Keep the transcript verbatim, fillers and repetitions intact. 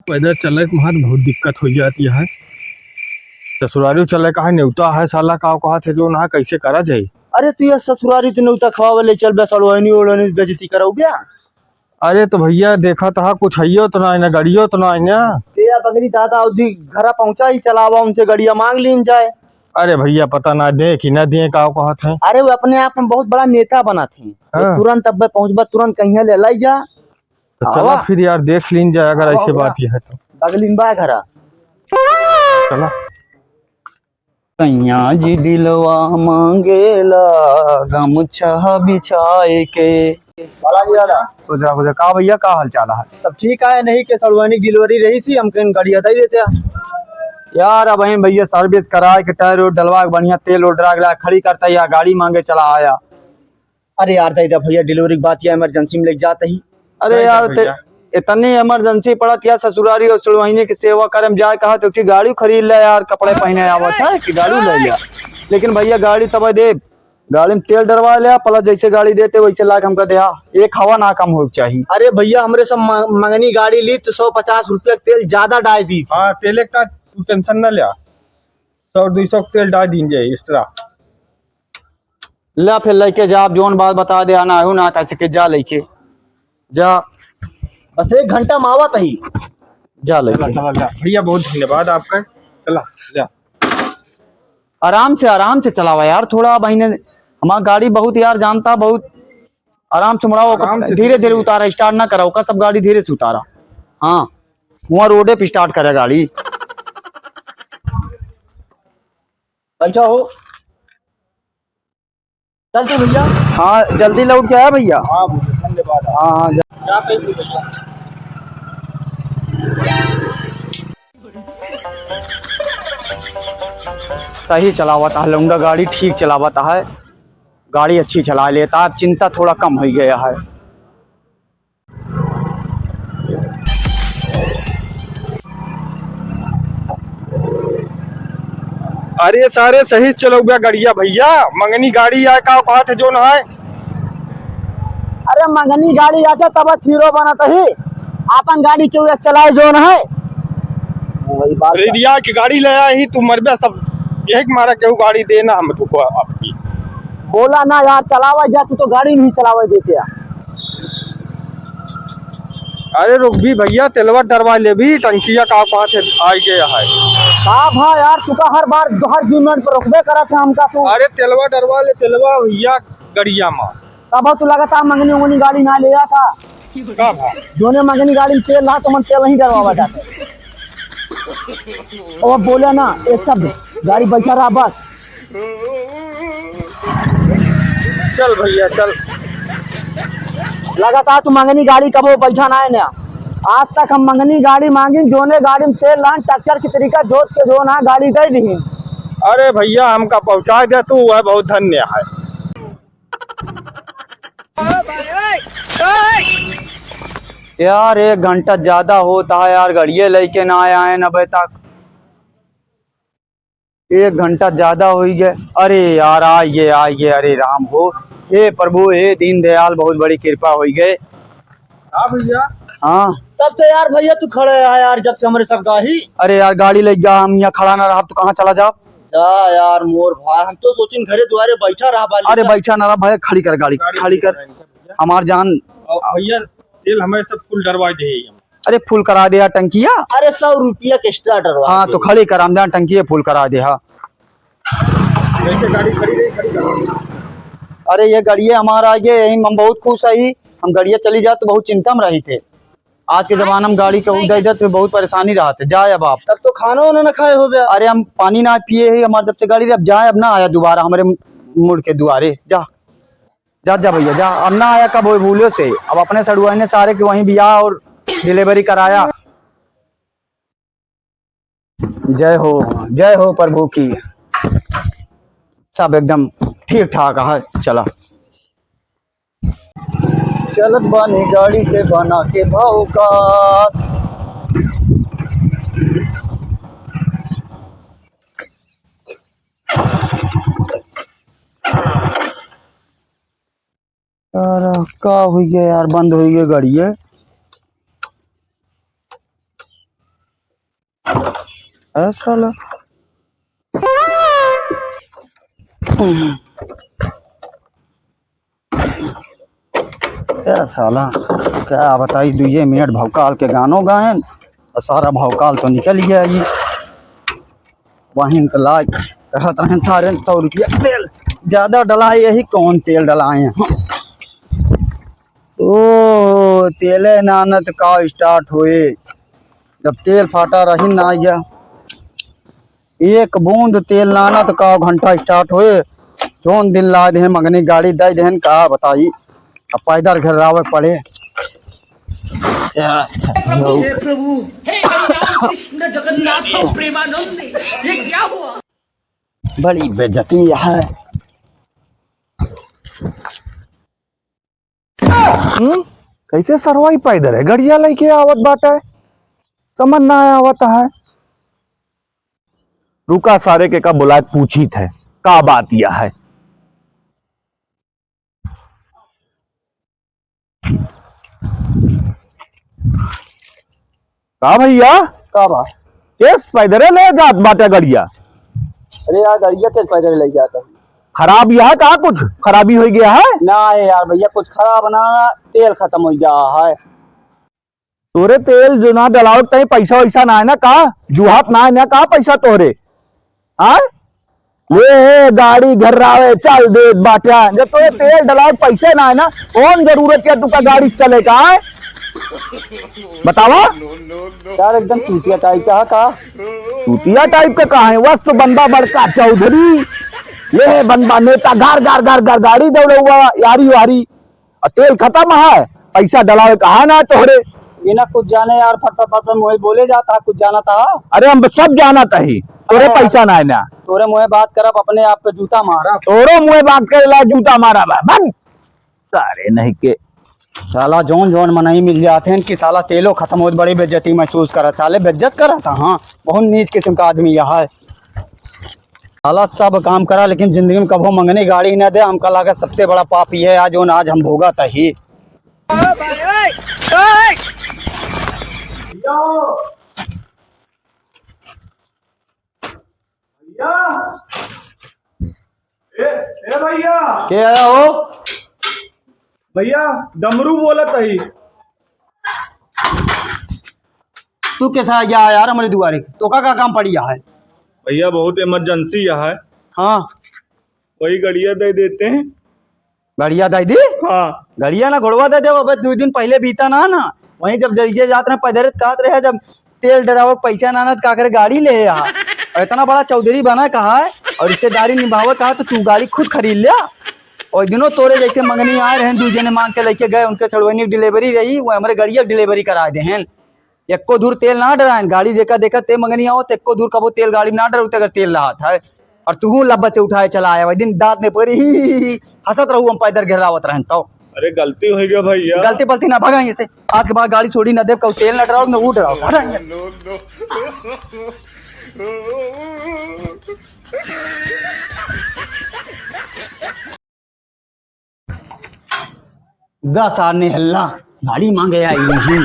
पैदल चले के महत बहुत दिक्कत होइ जात है। ससुरारी चले का है, नेवता है, साला का कहत है जो ना, कैसे करा जाए? अरे तू ये ससुरारी तू नेवता खवावे ले चल बे, सड़वाइनी ओड़वाइनी बेइज्जती कराऊ बे। अरे तो भैया देखा तो हा, कुछ हइयो तो ना है ना, गड़ियो तो ना है ना। ए या बगली दादा, अउदी घरा पहुँचा ही चलावा, उनसे गड़िया माँग लीन जाए। अरे भैया पता ना दे कि ना दिए, का कहत है। अरे वो अपने आप में बहुत बड़ा नेता बनत है। हाँ। तुरंत अब पहुँचबा, तुरंत कहिया ले लाई जा। तो चला आवा। फिर यार, देख लीन जाए अगर आवा, ऐसे आवा। बात यह है तो। बगलिन बा घरा। चला। सैया जी दिलवा मांगेला गमछा बिछाए के। बालाजी दादा। खुश रहा, खुश रहा। का भैया, का हाल चाल है? सब ठीक है, नहीं के सड़वानी delivery रही सी, हम कहीं गाड़ी हटाई देते हैं। यार, अब हम भैया service कराए के टायर उर डलवा के बढ़िया तेल उर डरा के ला खड़ी करता या गाड़ी मांगे चला आया। अरे यार, दे दे भैया, delivery के बात या emergency में लेके जात ही। अरे यार, ते इतनी emergency पड़त या ससुरारी और सड़वाइने की सेवा करे में जाए कहा तो ठीक गाड़ी खरीद ले यार, कपड़े पहने आवत है कि गाड़ी ले लिया। लेकिन भैया गाड़ी तब दे, गाड़ी में तेल डरवा लिया, plus जैसे गाड़ी देते वैसे लाग हमका दे, हाँ, एक हवा ना कम हो चाहिए। अरे भैया, हमरे सब म-, मंगनी गाड़ी ली तो सौ पचास रुपया तेल ज्यादा डाल दी। हाँ, तेल का तू tension ना लिया, सौ दुई सौ तेल डाल दीन जाए extra। ला फिर लइके जा, आप जौन बात बता दे, आना हो ना, कैसे के जा लइके जा। बस एक घंटा में आवत ही। जा लइके। चला, चला, जा। भैया, बहुत धन्यवाद आपका। चला, जा। आराम से, आराम से चलावा यार, थोड़ा बहिने, हमार गाड़ी बहुत यार जानता, बहुत आराम से मुड़ाओ, आराम से धीरे धीरे धीरे। उतारा, start ना कराओ का, सब गाड़ी धीरे से उतारा। हाँ, हुआ रोडे पे start करे गाड़ी। अच्छा हो। चलते भैया। हाँ, जल्दी लौट के आया भैया। हाँ भैया, धन्यवाद। हाँ, हाँ, जा। क्या कही भैया? सही चलावत है लौंडा, गाड़ी ठीक चलावत है, गाड़ी अच्छी चला लेता है, अब चिंता थोड़ा कम हो गया है। अरे सारे सही चलउबे गड़िया भैया, मंगनी गाड़ी आए का कहत है जौन है। अरे मंगनी गाड़ी आते तब हीरो बनत ही, आपन गाड़ी केहू एक चलाए जौन है। वही बात है। रेडिया की गाड़ी ले आए ही, तू मरबे सब, यही के मारा केहू गाड़ी देना हम तुमको आपकी। बोला ना यार, चलावा जा, तू तो गाड़ी नहीं चलावे देते यार। अरे रुक भी भैया, तेलवा डरवा ले भी, टंकिया का पास है, आ गया है। का भा यार, तू का हर बार, हर दो मिनट पर रुकबे करत है हमका तू। अरे तेलवा डरवा ले, तेलवा भैया, गड़िया मा। तब तू लगातार मंगनी उंगनी गाड़ी ना ले आ का? का भा? जोने मंगनी गाड़ी में तेल रहा, तो मन तेल नहीं डरवावा जाते। ओ बोले ना एक शब्द, गाड़ी बैठा रहा बस। चल भैया, चल। लगातार तू मंगनी गाड़ी कबो बैठा ना है ना। आज तक हम मंगनी गाड़ी मांगिन, जोने गाड़ी में तेल लान, ट्रैक्टर की तरीका जोत के जो ना गाड़ी दे दीन। अरे भैया, हमका पहुँचा दे तू, वह बहुत धन्य है। यार, एक घंटा ज्यादा होता है यार, गड़िए लइके ना आए हैं अबे तक। एक घंटा ज्यादा होइ गए। अरे यार, आइए, आइए, अरे राम हो, हे प्रभु, हे दीनदयाल, बहुत बड़ी कृपा होइ गए। हाँ भैया। हाँ। तब से यार भैया तू खड़े है यार, जब से हमरे सब गाही। अरे यार, गाड़ी लग गया, हम यहाँ खड़ा ना रहा, तू कहाँ चला जाओ? जा यार मोर भाई, हम तो सोचिन घरे दुआरे बैठा रहा बाली अरे का। बैठा ना रहा भाई, खड़ी कर गाड़ी, गाड़ी खड़ी कर। भैया। हमार जान। और भैया, तेल हमारे सब full डरवा दे हम। अरे full करा दे यार टंकिया। अरे सौ रुपया के extra डरवा हाँ, दे। तो खड़ी कर, हम जान टंकिया full करा दे, हाँ। कैसे गाड़ी खड़ी रही, खड़ी करा। अरे ये गाड़िए हमारा आगे, यही हम बहुत खुश है, हम गाड़िया चली जात तो बहुत चिंता में रही थे। आज के जमाना में गाड़ी के उदय जात में बहुत परेशानी रहत है। जाए अब आप। तब तो खाना वाना ना खाए हो बे। अरे हम पानी ना पिए है, हमारे जब से गाड़ी, अब जाए, अब ना आया दोबारा हमारे मुड़ के दुआरे। जा, जा, जा भैया, जा, अब ना आया कब हो भूलो से। अब अपने सड़ुआने सारे के वहीं बियाह और delivery कराया। जय हो, जय हो प्रभु की। सब एकदम ठीक ठाक है। चला, चलत बानी गाड़ी से बना के भौकाल। यार, का हुई गया यार, बंद हुई गया गाड़ी है। है साला। ए साला, का बताई, दुइये मिनट भौकाल के गानो गायन और सारा भौकाल तो निकल गया। ये वहीं तो लाग कहत रहन सारे सौ रुपया तेल ज्यादा डलाए, यही कौन तेल डलाए हैं। ओ, तेले नानत का start होए, जब तेल फाटा रही ना गया। एक बूंद तेल नानत का घंटा start होए। जौन दिन लाए देहन मंगनी गाड़ी दे देहन, का बताई, अब पैदल घर आवे पड़े। हे प्रभु, हे हरि राम कृष्ण जगन्नाथ प्रेमानंद, ये क्या हुआ? बड़ी बेइज्जती है। हम्म? कैसे सरवाई पैदल है, गड़िया लेके आवत बाटे, समझ ना आवत है। रुका, सारे के का बुलाए, पूछी थे, का बात यह है? का भैया? का बा? केस पैदरे ले जात बाटे गड़िया? अरे यार, गड़िया केस पैदरे ले जाता? खराब यह का, कुछ खराबी हो गया है? ना है यार भैया, कुछ खराब ना, तेल खत्म हो गया है। तोरे तेल जो ना डलावे के तनी पैसा वैसा ना है ना का? जुहात ना है ना का पैसा तोरे? हाँ? ले हे गाड़ी घर आवे, चल देत बाटे। जब तोरे तेल डलावे के पैसे ना है ना, कौन जरूरत है तुका गाड़ी चले का, आय? बतावा। यार एकदम चूतिया टाइप का है का? चूतिया टाइप का कहाँ है? वस तो बनबा बड़का चौधरी, ले हे बनबा नेता, गार गार गार गार गाड़ी दौड़े हुआ, यारी वारी। और तेल खत्म है, पैसा डलावे कहा ना तोहरे। ये ना कुछ जाने यार, फट फट फट फट मुँह बोले जाता है, कुछ जाना था। अरे हम सब जानत ही, तोरे अरे पैसा ना है ना। तोरे मुँह बात करब, अपने आप पे जूता मारब। तोरो मुँह बात करे ला जूता मारब, बन। सारे नहीं के। साला जौन जौन मनई मिल जात हैं कि साला तेलो खत्म होत बड़ी बेइज्जती महसूस करत, साले बेइज्जत करत, हाँ, बहुत नीच किस्म का आदमी यह है। साला सब काम करा, लेकिन जिंदगी में कभो मंगनी गाड़ी न दे। हमका लागत सबसे बड़ा पाप ये है, आज उन, आज हम भोगत ही। भैया, ए, ए भैया। के आया हो? भैया, डमरू बोलत ही। तू कैसा आ गया यार हमारे दुआरे? तो का, का काम पड़ी है? भैया, बहुत emergency है। हाँ। वही गड़िया दे देते हैं। गड़िया दे दी? हाँ। गड़िया ना, घोड़वा दे दे। अबे दो दिन पहले बीता ना, ना, वहीं जब जइसे जात रहे, पैदल कहत रहे, जब तेल डरावे के पैसा ना, ना, तो का करे, गाड़ी ले आ। और इतना बड़ा चौधरी बना कहा है और रिश्तेदारी निभावे कहा, तो तू गाड़ी खुद खरीद ले। और दिनों तोरे जैसे मंगनी आए रहे, दू जने मांग के लेके गए, उनके छड़वनी delivery रही, वो हमरे गड़िया delivery करा दे हैं। एको धूर तेल ना डराएन, गाड़ी जेका देखा ते मंगनी आओ, ते एको धूर कबो तेल गाड़ी में ना डरउते अगर तेल रहत है। और तू लब्बा से उठाए चला आया, वही दिन दांत ने पड़ी, ही, ही, ही, ही, हंसत रहू, हम पैदल घेरावत रहन तो। अरे गलती हो गया भैया। गलती पलती ना, भगाएंगे से। आज के बाद गाड़ी छोड़ी ना देव, कहू तेल ना डराओ, ना वो डराओ, हटाएंगे। No, no, no। गा सार ने हल्ला, गाड़ी मांगे आई नहीं।